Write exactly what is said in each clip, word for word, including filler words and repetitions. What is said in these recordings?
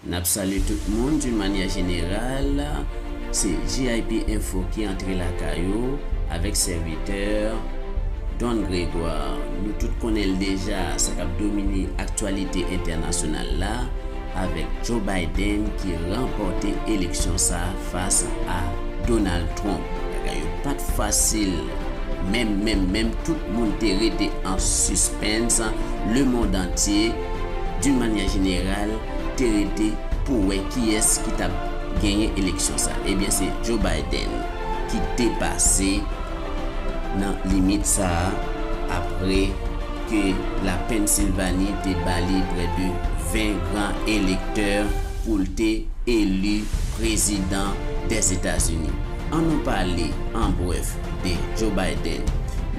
N ap salye tout moun d'une manière générale. Se J I P Info ki antre lakay ou avèk sèvitè Don Grégoire. Nou tout konnen l deja, sa k ap domine aktyalite entènasyonal la, avèk Joe Biden ki ranpòte eleksyon sa a fas a Donald Trump. Bagay yo pa t fasil. Menm, menm, menm, tout moun te rete an sispens. Lemonn antye, d'une manière générale, te rete pou wè kiyès ki t ap genyen eleksyon sa. Ebyen, se Joe Biden ki te pase nan limit sa a, apre ke la Pennsylvanie te ba li prè de ven gran elektè pou l te eli prezidan Dèzetazini. An nou pale, an brèf, de Joe Biden.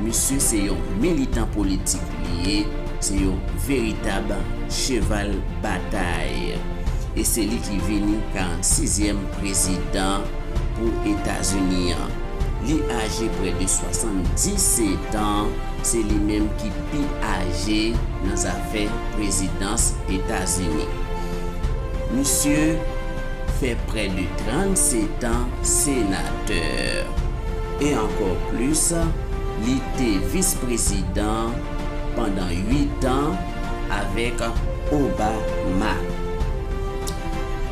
Misye se yon militan politik li ye, se yon veritab cheval batay. E se li ki vini karannsizyèm prezidan pou Etazini an. Li aje prè de swasanndisèt an, se li menm ki pi aje nan zafè prezidans Etazini. Misye fè prè de trannsetan senatè. E ankò plis, li te vis prezidan pandan uit an avèk Obama.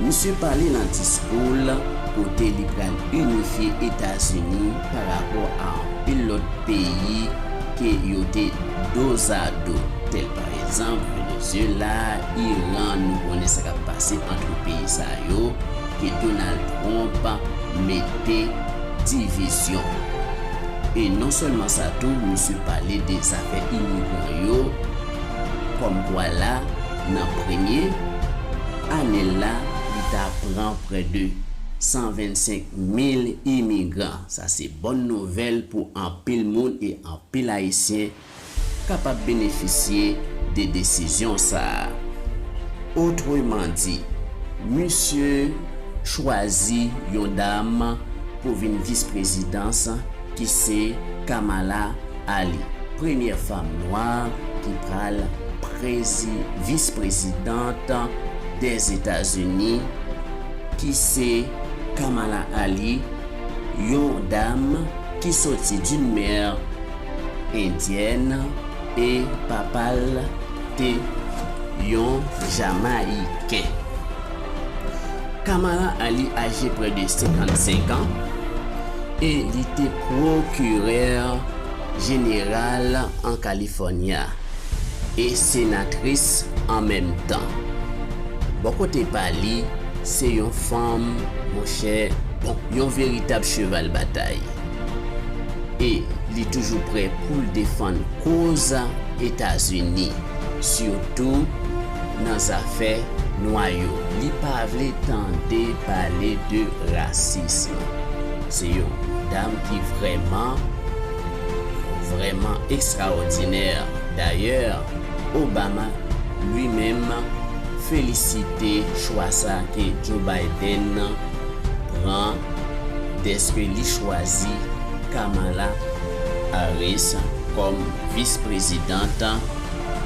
Misye pale nan diskou l kote li pral inifye Etazini pa rapò a anpil lòt peyi ke yo te dozado, tèl pa egzanp Venezuela, Iran, nou konnen sa k ap pase ant peyi sa yo, ke Donald Trump mete divizyon. E non sèlman sa tou, misye pale de zafè imigran yo, kòmkwa la, nan premye ane l la, li ta pran prè de san vennsenk mil imigran. Sa se bòn nouvèl pou anpil moun e anpil Ayisyen kapab benefisye de desizyon sa a. Otreman di, misye chwazi yon dam pou vin vis prezidans ki se Kamala Ali, premyè fanm nwa ki pral prezi-, vis prezidant Dèzetazini, ki se Kamala Ali, yon dam ki soti d'une mère indienne e papa l te yon Jamayiken. Kamala Ali aje prè de senkannsenk an e li te pwokirè jeneral an Kalifònya e senatris an menm tan. Bò kote pa li, se yon fanm, monchè, bon, yon veritab cheval batay. E li toujou prè pou l defann koz Etazini, sitou nan zafè nwa yo. Li pa vle tande pale de rasism. Se yon dam ki vrèman, vrèman ekstraòdinè. Dayè, Obama li menm felisite chwa sa ke Joe Biden pran dèske li chwazi Kamala Harris kòm vis prezidant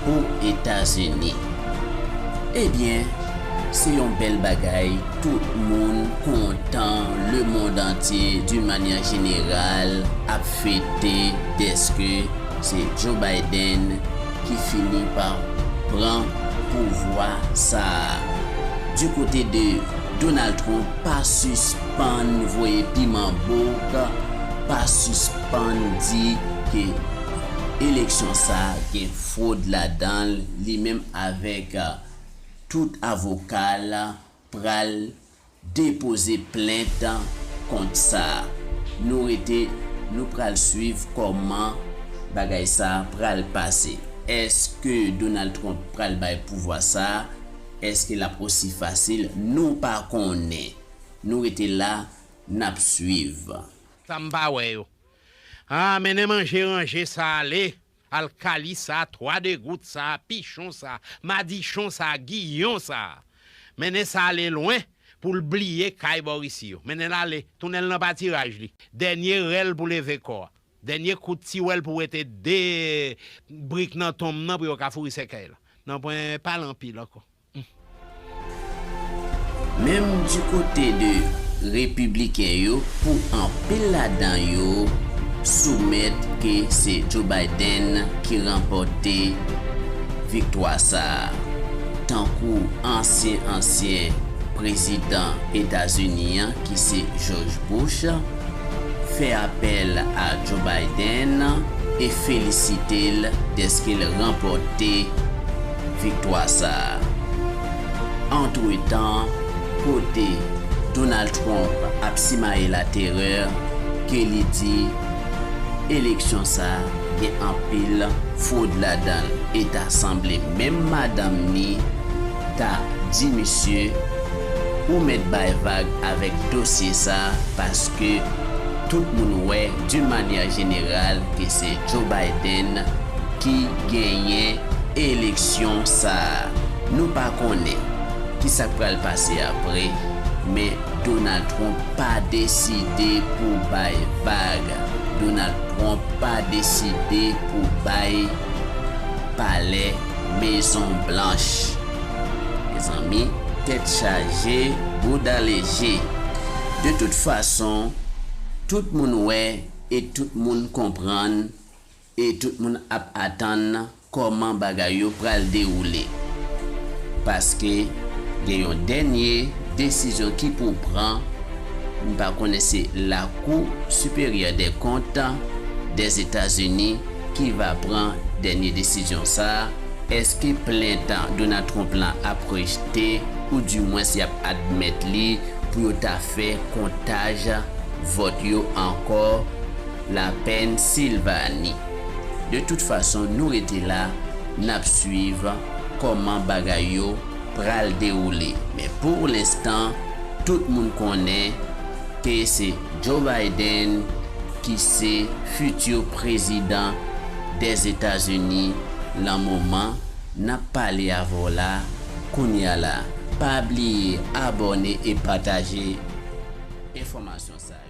pou Etazini. Ebyen, se yon bèl bagay, tout moun kontan, lemonn antye, d'une manière générale, ap fete dèske se Joe Biden ki fini pa pran pouvwa sa a. Du côté de Donald Trump, pa sispann voye piman bouk, pa sispann di ke eleksyon sa a gen fwod ladan l, li menm avèk, a, tout avoka l pral depoze plent kont sa. Nou rete, nou pral swiv kòman bagay sa pral pase. Èske Donald Trump pral bay pouvwa sa? Èske l ap osi fasil? Nou pa konnen. Nou rete la, n ap swiv. Sa m pa wè yo. Ah, mennen manje ranje sa ale. Alkali sa, twa degout sa, pichon sa, madichon sa, giyon sa. Mennen sa ale lwen pou l bliye kay bò isi yo. Mennen l ale, tounen l nan patiraj li. Dènye rèl pou leve kò a. Dènye kout tiwèl pou wete de brik nan tonm nan pou yo ka fouri sèkèy la. Nanpwen pale anpil ankò. Menm di kote de repibliken yo, pou anpil ladan yo soumèt ke se Joe Biden ki ranpòte viktwa sa a, tankou ansyen ansyen prezidan Etazini an ki se George Bush fè apèl a Joe Biden e felisite l dèske l ranpòte viktwa sa a. Antretan, kote Donald Trump ap simaye laterè ke li di eleksyon sa a gen anpil fwod ladan l, e ta sanble menm madanm ni ta di misye ou mèt bay vag avèk dosye sa a, paske tout moun wè, d'une manière générale, ke se Joe Biden ki genyen eleksyon sa a. Nou pa konnen ki sa k pral pase apre, men Donald Trump pa deside pou bay vag. Donald Trump pa deside pou bay palè Mezon Blanch. Mezanmi, tèt chaje, bouda leje. De tout fason, tout moun wè e tout moun konprann e tout moun ap atann kòman bagay yo pral dewoule. Paske gen yon dènye desizyon ki pou pran, m pa konnen se Lakou Siperyè dè Kont dèzetazini ki va pran dènye desizyon sa a. Èske plent Donald Trump lan ap rejte, oudimwens y ap admèt li pou yo ta fè kontaj vòt yo ankò la Pennsilvani? De tout fason, nou rete la, n ap swiv kòman bagay yo pral dewoule. Men pou lenstan, tout moun konnen ke se Joe Biden ki se fiti prezidan dèzetazini lan moman n ap pale avè w la, kounye a la. Pa bliye abòne e pataje enfòmasyon sa a.